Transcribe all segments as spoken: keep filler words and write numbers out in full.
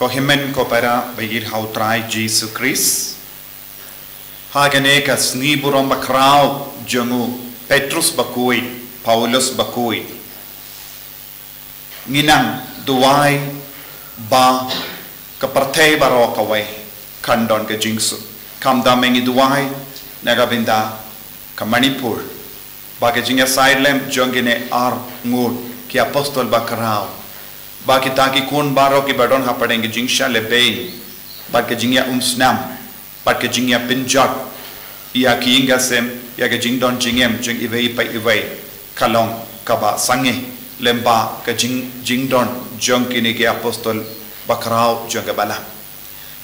Ko hynmen ko para ba ïeit ha u Trai Jisu Khrist. Ha kane ka sngi burom bakhraw jong u Petrus bakhuid, Paulus bakhuid. Ngi nang duwai ba ka pyrthei baroh kawei kan don ka jingsuk. Khamtam ngi duwai na ka bynta ka Manipur. Ba ka jingïasaid lem jong kine arngut ki apostol bakhraw. Ba kita ki khun baroh kiba don hapdeng ka jingshah lehbeiñ. Ba ka jingïaumsnam. Bad ka jingïapynjot ïa ki ïing ki sem, ïa ka jingdon jingim jong iwei pa iwei, ka long kaba sangeh lem bad ka jing, jingdon jong kine ki apostol bakhraw jong ka Balang.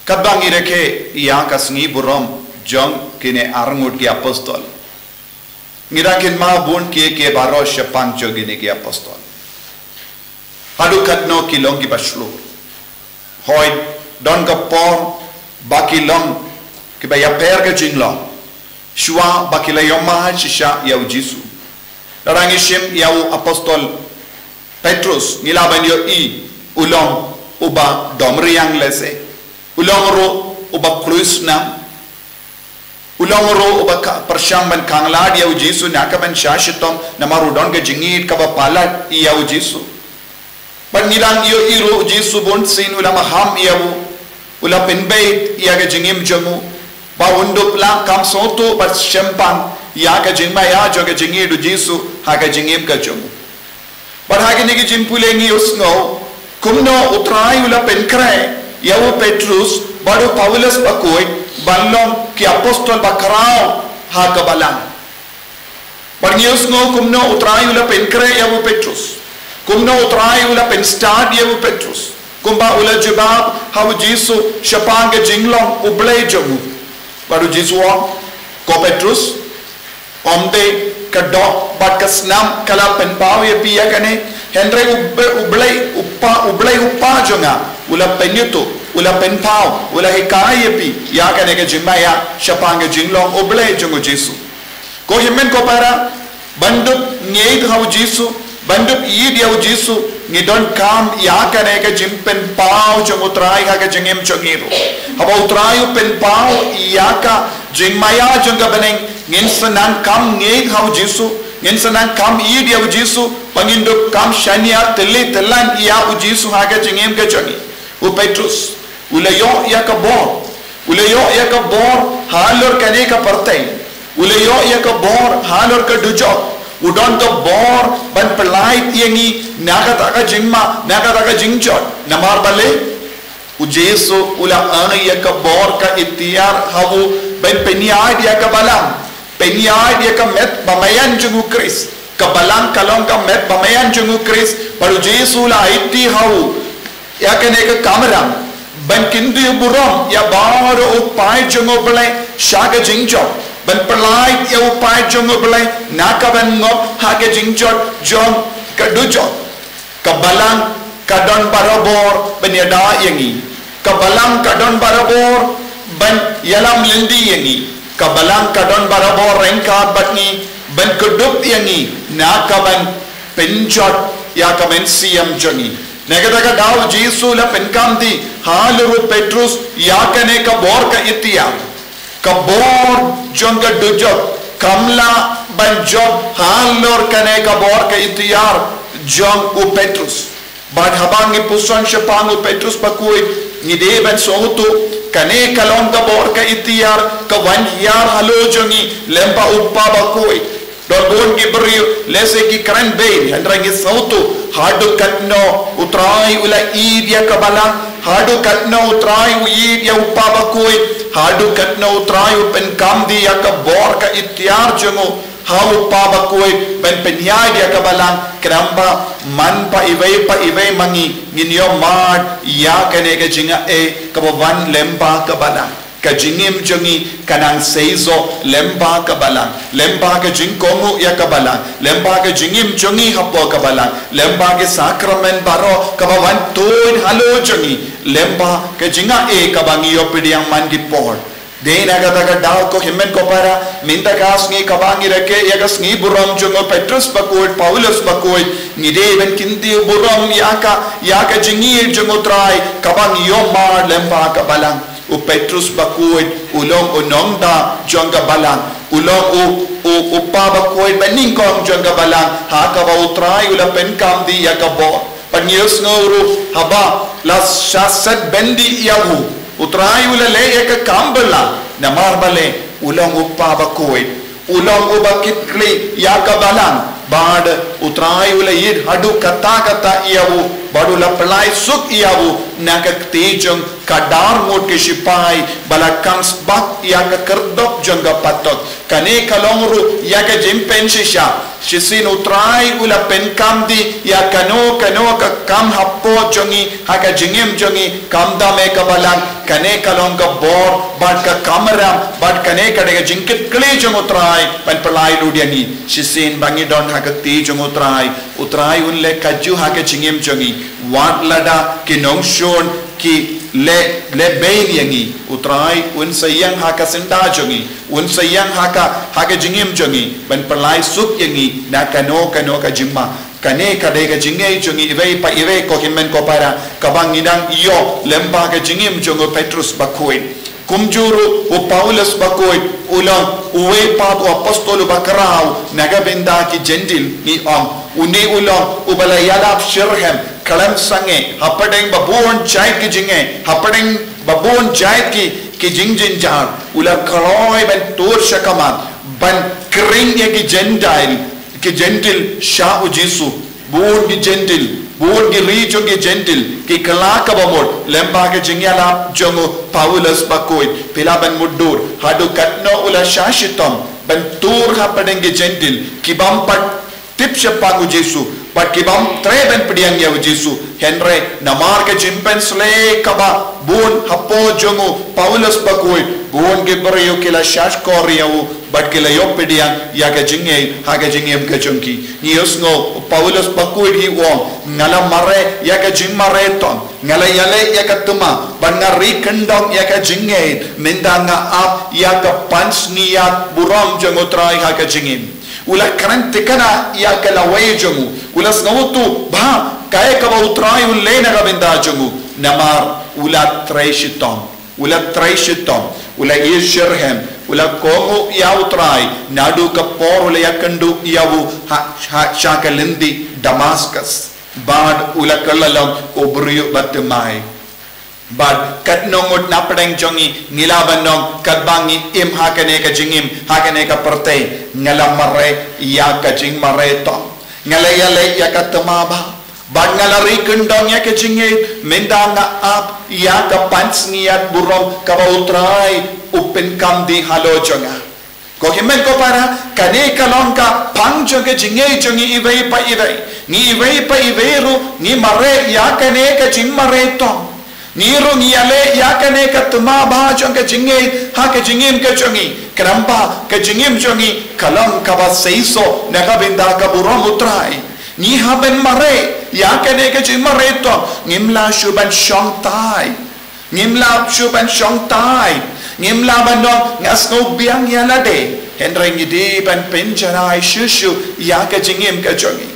Katba ngi rakhe ïa ka sngi burom jong kine arngut ki apostol, ngi da kynmaw bun kiei kiei baroh shaphang jong kine ki apostol. Haduh katno ki long kiba shlur. Hooid, don ka por ba ki long kiba ïapher ka jinglong. Shuwa ba ki la ïohmad shisha ïa u Jisu. Lada ngi shim ïa u apostol Petrus, ngi lah ban ïohi u long uba dom riang lehse. U long ruh uba kloi snam. U long ruh uba ka, pyrshang ban khanglad ïa u Jisu na ka ban shah shitom, namar u don ka jingïeit kaba palat ïa u Jisu. Bad ngi dang ïohi ruh u Jisu bunsien u la maham ïa u, u la pynbeit ïa ka jingim jong u. Ba un dup lah kam sngewthuh bad shemphang ïa ka jingmaïa jong ka jingïeit u Jisu ha ka jingim ka jong u. Bad ha kine ki jingpule ngi ïohsngew kumno u Trai u la pynkhreh ïa u Petrus bad u Paulus bakhuid ban long ki apostol bakhraw ha ka Balang. Bad ngi ïohsngew kumno u Trai u la pynkhreh ïa u Petrus. Kumno u Trai u la pynstad ïa u Petrus. Kumba u la jubab ha u Jisu shaphang ka jinglong U Blei jong u. Bad u Jisu u ong, ko Petrus, ym dei ka doh bad ka snam ka la pynpaw ïa phi ïa kane, hynrei U Blei, U Blei u Kpa, U Blei U Kpa jong nga u la pynïathuh, u la pynpaw, u la hikai ïa phi ïa kane ka jingmaïa shaphang ka jinglong U Blei jong u Jisu. Ko hynmen ko para, ban dup ngeit ha u Jisu, ban dup ïeit ïa u Jisu, ngi donkam ïa kane ka jingpynpaw jong u Trai ha ka jingim jong ngi ruh. Haba u Trai u pynpaw ïa ka jingmaïa jong ka bneng, ngin sa nang kam ngeit ha u Jisu, ngin sa nang kam ïeit ïa u Jisu, ba ngin dup kam shaniah tylli tyllan ïa u Jisu ha ka jingim ka jong ngi. U Petrus u la ïoh ïa ka bor, u la ïoh ïa ka bor halor kane ka pyrthei. U la ïoh ïa ka bor halor ka dujok. U don ka bor ban pyllait ïa ngi na kata ka jingma, na kata ka jingjot. Namar balei? U Jisu u la ai ïa ka bor ka iktiar ha u ban pynïaid ïa ka Balang, pynïaid ïa ka met bamaian jong u Khrist. Ka Balang ka long ka met bamaian jong u Khrist, bad u Jisu u la aiti ha u ïa kane ka kamram ban kyntiew burom ïa baroh u paid jong U Blei sha ka jingjot, ban pyllait ïa u paid jong U Blei na ka ban ngop ha ka jingjot jong ka dujok. Ka Balang ka don barabor ban ïada ïa ngi. Ka Balang ka don barabor ban ïalam lynti ïa ngi. Ka Balang ka don barabor ryngkat bad ngi ban kdup ïa ngi na ka ban pynjot ïa ka mynsiem jong ngi. Na kata ka daw u Jisu u la pynkhamti halor u Petrus ïa kane ka bor ka iktiar. Ka bor jong ka dujok kam lah ban jop halor kane ka bor ka iktiar jong u Petrus. Bad haba ngi puson shaphang u Petrus bakhuid, ngi dei ban sngewthuh kane ka long ka bor ka iktiar ka wan hiar halor jong ngi lyngba u Kpa bakhuid. Don bun ki briew lehse ki kren beiñ, hynrei ngi sngewthuh haduh katno u Trai u la ïeit ïa ka Balang, haduh katno u Trai u ïeit ïa u Kpa bakhuid, haduh katno u Trai u pynkhamti ïa ka bor ka iktiar jong u ha u Kpa bakhuid ban pynïaid ïa ka Balang, khnang ba man ba iwei pa iwei ma ngi ngin ïohmad ïa kane ka jingaiei kaba wan lyngba ka Balang. Ka jingim jong ngi ka nang seisoh lyngba ka Balang, lyngba ka jingkohnguh ïa ka Balang, lyngba ka jingim jong ngi hapoh ka Balang, lyngba ki sakramen baroh kaba wan tuid halor jong ngi, lyngba ka jingaiei kaba ngi ïoh pdiang man ki por. Dei na kata ka daw ko hynmen ko para, mynta ka sngi kaba ngi rakhe ïa ka sngi burom jong u Petrus bakhuid, Paulus bakhuid, ngi dei ban kyntiew burom ïa ka, ïa ka jingïeit jong u Trai, kaba ngi ïoh mar lem bad ka balang. U Petrus bakhuid u long u nongda jong ka balang, u long u, u, u pa bakhuid banyngkong jong ka balang, ha kaba u Trai u la pynkham dih ïa ka bor. Bad ngi ïohsngew ruh haba la shah set byndi ïa u, u Trai u la leh ïa ka kam bylla, namar balei? U long u pa bakhuid, u long uba kit khlieh ïa ka balang, bad u Trai u la ïeit haduh katta katta ïa u, bad u la pynlait suk ïa u na ka kti jong ka dar ngut ki shipai ba la khang sbak ïa ka khyrdop jong ka patok. Kane ka long ruh ïa ka jingpynshisha. Shisien u Trai u la pynkham dih ïa kano kano ka kam hapoh jong ngi, ha ka jingim jong ngi, khamtam ïa ka balang. Kane ka long ka bor bad ka kamram, bad kane ka dei ka jingkit khlieh jong u Trai ban pynlait lut ïa ngi. Shisien ba ngi don ha ka kti jong u Trai, u Trai un leh kajuh ha ka jingim jong ngi, wat lada ki nongshun ki leh, leh beiñ ïa ngi. U Trai un sa ïeng ha ka syndah jong ngi, un sa ïeng ha ka, ha ka jingim jong ngi ban pynlait suk ïa ngi na kano kano ka jingma. Kane ka dei ka jingngeit jong ngi iwei pa iwei ko hynmen ko para, kaba ngi dang ïoh lem bad ka jingim jong u Petrus bakhuid. Kumjuh ruh u Paulus bakhuid u long uwei pat u apostol uba khraw na ka bynta ki Jentil, ngi ong. Une u long uba la ïalap shitrhem khlem sangeh hapdeng ba bun jait ki jingeh, hapdeng ba bun jait ki, ki jingjynjar. U la kloi ban tur sha khmat ban khring ïa ki Jentil, ki Jentil sha u Jisu. Bun ki Jentil, bun ki ri jong ki Jentil ki kylla kaba mut lem bad ka jingïalap jong u Paulus bakhuid. Phi lah ban mutdur haduh katno u la shah shitom ban tur hapdeng ki Jentil ki bym pat tip shaphang u Jisu bad ki bym treh ban pdiang ïa u Jisu. Hynrei namar ka jingpynsleh kaba bun hapoh jong u Paulus bakhuid, bun ki briew ki la shahshkor ïa u bad ki la ïoh pdiang ïa ka jingngeit ha ka jingim ka jong ki. Ngi ïohsngew u Paulus bakhuid u ong, nga la mareh ïa ka jingmareh tong, nga la ïaleh ïa ka thma, bad nga ri kyndong ïa ka jingngeit, mynta nga ap ïa ka pansngiat burom jong u Trai ha ka jingim. U la kren thikna ïa ka lawei jong u, u la sngewthuh ba kaei kaba u Trai u leh na ka bynta jong u, namar u la trei shitom. U la trei shitom, u la ïeit shitrhem, u la kohnguh ïa u Trai, naduh ka por u la ïakynduh ïa u ha, ha, sha ka lynti Damaskus. Bad u la kylla long u briew bathymmai. Bad katno ngut napdeng jong ngi, ngi lah ban ong, katba ngi im ha kane ka jingim, ha kane ka pyrthei, nga la mareh ïa ka jingmareh tong, nga la ïaleh ïa ka thma bha, bad nga la ri kyndong ïa ka jingngeit, mynta nga ap ïa ka pansngiat burom kaba u Trai u pynkham dih halor jong nga. Ko hynmen ko para, kane ka long ka phang jong ka jingngeit jong ngi iwei pa iwei. Ngi iwei pa iwei ruh ngi mareh ïa kane ka jingmareh tong. Ngi ruh ngi ïaleh ïa kane ka thma bha jong ka jingngeit ha ka jingim ka jong ngi. Khnang ba ka jingim jong ngi ka long kaba seisoh na ka bynta ka burom u Trai. Ngi hap ban mareh ïa kane ka jingmareh tong, ngim lah shuh ban shong thait. Ngim lah shuh ban shong thait. Ngim lah ban ong nga sngewbiang ïa lade. Hynrei ngi dei ban pynjanai shuh shuh ïa ka jingim ka jong ngi.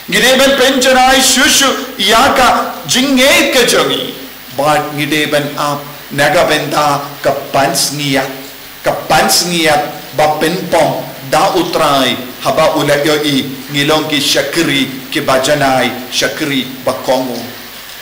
Ngi dei ban pynjanai shuh shuh ïa ka jingngeit ka jong ngi. Bad ngi dei ban ap na ka bynta ka pansngiat, ka pansngiat ba pynpom da u Trai haba u la ïohi ngi long ki shakri kiba janai, shakri ba kohnguh.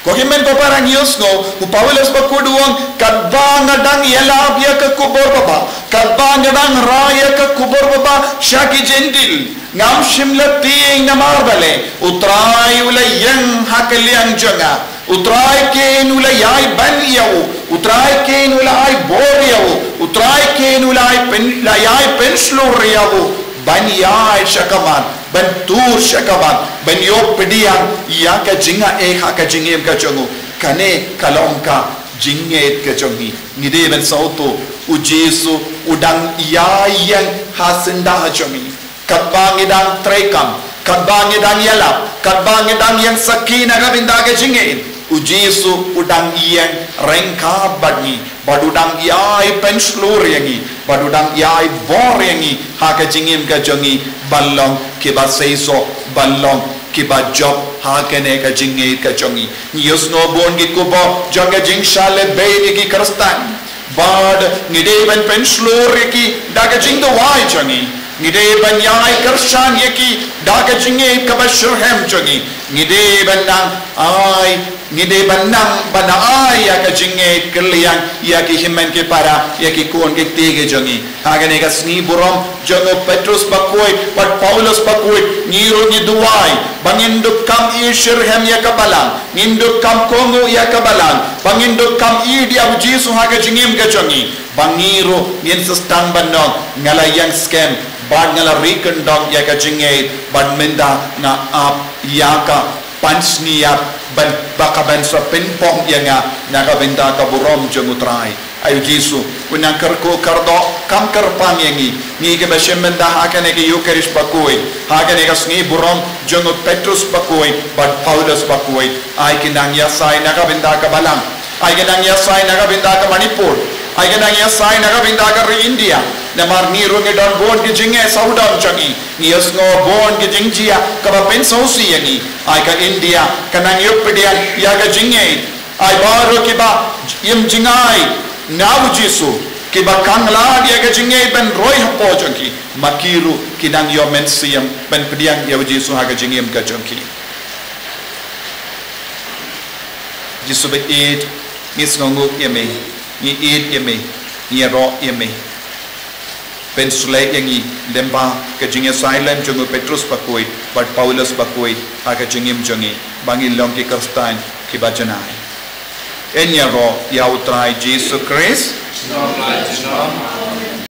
Ko hynmen ko para, ngi ïohsngew u Paulus bakhuid u ong, katba nga dang ïalap ïa ka khubor babha, katba nga dang rah ïa ka khubor babha sha ki Jentil, ngam shym la tieng. Namar balei? U Trai u la ïeng ha ka liang jong nga. U Trai kein u la ïai ban ïa u. U Trai kein u la ai bor ïa u. U Trai kein u la ai pyn, la ïai pynshlur ïa u ban ïaid sha khmat, ban tur sha khmat, ban ïoh pdiang ïa ka jingaiei ha ka jingim ka jong u. Kane ka long ka jingngeit ka jong ngi. Ngi dei ban sngewthuh u Jisu u dang ïai ïeng ha syndah jong ngi. Katba ngi dang treikam, katba ngi dang ïalap, katba ngi dang ïeng sakhi na ka bynta ka jingngeit, U Jisu u dang ïeng ryngkat bad ngi, bad u dang ïai pynshlur ïa ngi, bad u dang ïai bor ïa ngi ha ka jingim ka jong ngi ban long kiba seisoh, ban long kiba jop ha kane ka jingngeit ka jong ngi. Ngi ïohsngew bun ki khubor jong ka jingshah lehbeiñ ïa ki Khristan. Bad ngi dei ban pynshlur ïa ki da ka jingduwai jong ngi. Ngi dei ban ïai kyrshan ïa ki da ka jingngeit kaba shitrhem jong ngi. Ngi dei ban nang ai, ngi dei ban nang ban ai ïa ka jingngeit kylliang ïa ki hynmen ki para, ïa ki khun ki kti ki jong ngi. Ha kane ka sngi burom jong u Petrus bakhuid bad Paulus bakhuid, ngi ruh ngi duwai ba ngin dup kam ïeit shitrhem ïa ka Balang, ngin dup kam kohnguh ïa ka Balang, ba ngin dup kam ïeit ïa u Jisu ha ka jingim ka jong ngi, ba ngi ruh ngin sa sdang ban ong, nga la ïeng skhem bad nga la ri kyndong ïa ka jingngeit, bad mynta nga ap ïa ka pansngiat ban, ba ka ban sa pynpong ïa nga na ka bynta ka burom jong u Trai. Ai u Jisu u nang kyrkhu kyrdoh, kam kyrpang ïa ngi, ngi kiba shim bynta ha kane ka Eucharist bakhuid, ha kane ka sngi burom jong u Petrus bakhuid bad Paulus bakhuid. Ai ki nang ïasai na ka bynta ka Balang, ai ki nang ïasai na ka bynta ka Manipur, ai ki nang ïasai na ka bynta ka ri India. Namar ngi ruh ngi don bun ki jingeh sawdong jong ngi, ngi ïohsngew bun ki jingjia kaba pynsngewsih ïa ngi. Ai ka India ka nang ïoh pdiang ïa ka jingngeit. Ai baroh kiba im jngai na u Jisu, kiba khang lad ïa ka jingngeit ban roi hapoh jong ki, ma ki ruh ki nang ïoh mynsiem ban pdiang ïa u Jisu ha ka jingim ka jong ki. Jisu ba ïeit, ngi sngewnguh ïa me, ngi ïeit ïa me, ngi ïaroh ïa me. Pynsleh ïa ngi lyngba ka jingïasai lem jong u Petrus bakhuid bad Paulus bakhuid ha ka jingim jong ngi, ba ngin long ki Khristan kiba janai. Yn ïaroh ïa u Trai Jisu Khrist.